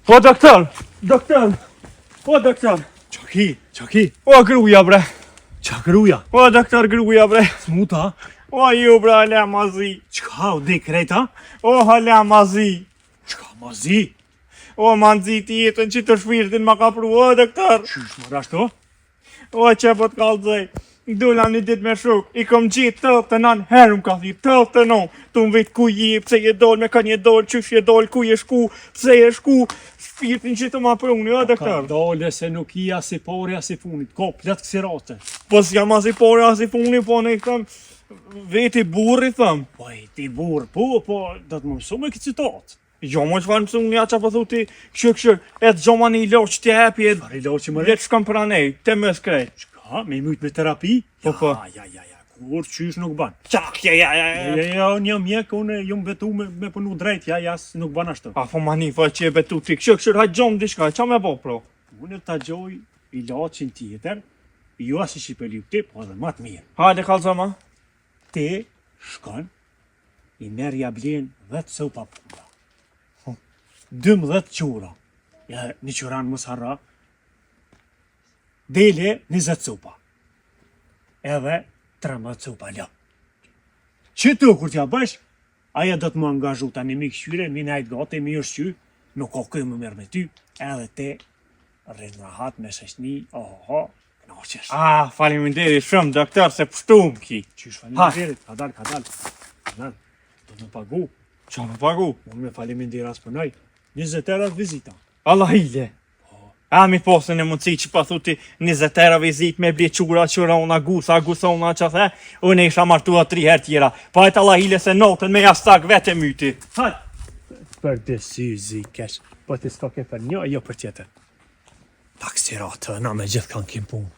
Po doktor, doktor, po doktor. Qa ki, qa ki, O gruja bre, qa gruja? o doktor gruja bre. Smuta? O ju bre, hala ma zi. Qka, u di krejta? O hala ma zi. Qka ma zi? O ma nxiti jetën që të shpirtin ma ka pru, o doktor. Qysh më rashto? O që po të kallzoj. Dula një dit me shok, i kom gjetë 89 herë më ka thirr, 89, tu më vetë ku je, pse je dol, me kanë je dol, qysh je dol, ku je shku, pse je shku, shpirtin që të ma pruni, o Ka doktor. dole se nuk i as i pori as i funit, ko plot kësi raste. Po s'jam as i pori as i funi, po ne i thëm, veti burri thëm. Po i ti burr, po, po, do të më mësu me këtë situatë. Jo, mo çfarë mësu ja qa po thu ti, këshyr këshyr, e të gjoma një ilaç që t'jepi, e Çfarë ilaçi më le të shkon për anej, te mës krejt. Çka, me i myt me terapi? Po, po. Ja, ja, ja, ja, kur qysh nuk ban. Qak, ja, ja, ja, Ja, ja. ja, ja, unë jam mjek, unë jam betu me, me punu drejt, ja, ja, s- nuk ban ashtu. A po mani, fa që e betu ti, këshyr këshyr, hajt gjom diçka, qa me bo pro? Unë ta gjoj ilaçin tjetër, jo asi që për lyp ti, po edhe më të mirë. Hajde kallzoma. Ti shkon, i merr ja blen 10 sopa pula. 12 qura. Ja, një quran mos harra. Dele 20 sopa. Edhe 13 sopa lë. Që tu kur t'ja bësh, aja do të më angazhu tani mi këshyre, mi najt gati, mi ushqy, nuk ka kë më merr me ty, edhe te rrin rahat me shoqni, oho, kënaqesh. Ah, faleminderit shumë doktor se pështu më ki. Qysh faleminderit, ka dal, ka dal. Ka dal. Do të pagu. Qa me pagu? Unë me faleminderit as punoj. 20 euro vizita. Allah hile. A mi posën e mundësi që pa thu ti 20 euro vizit me ble qura, qurona, gusa, gusona, që the, unë isha martua tri herë tjera. Pa e Allah hile se notën me jastak vetë e myti. Hajt. Për dësy zi keq. Po ti s'ka ke për një, jo për tjetër. Taksiratë, na me gjithë kanë kim punë.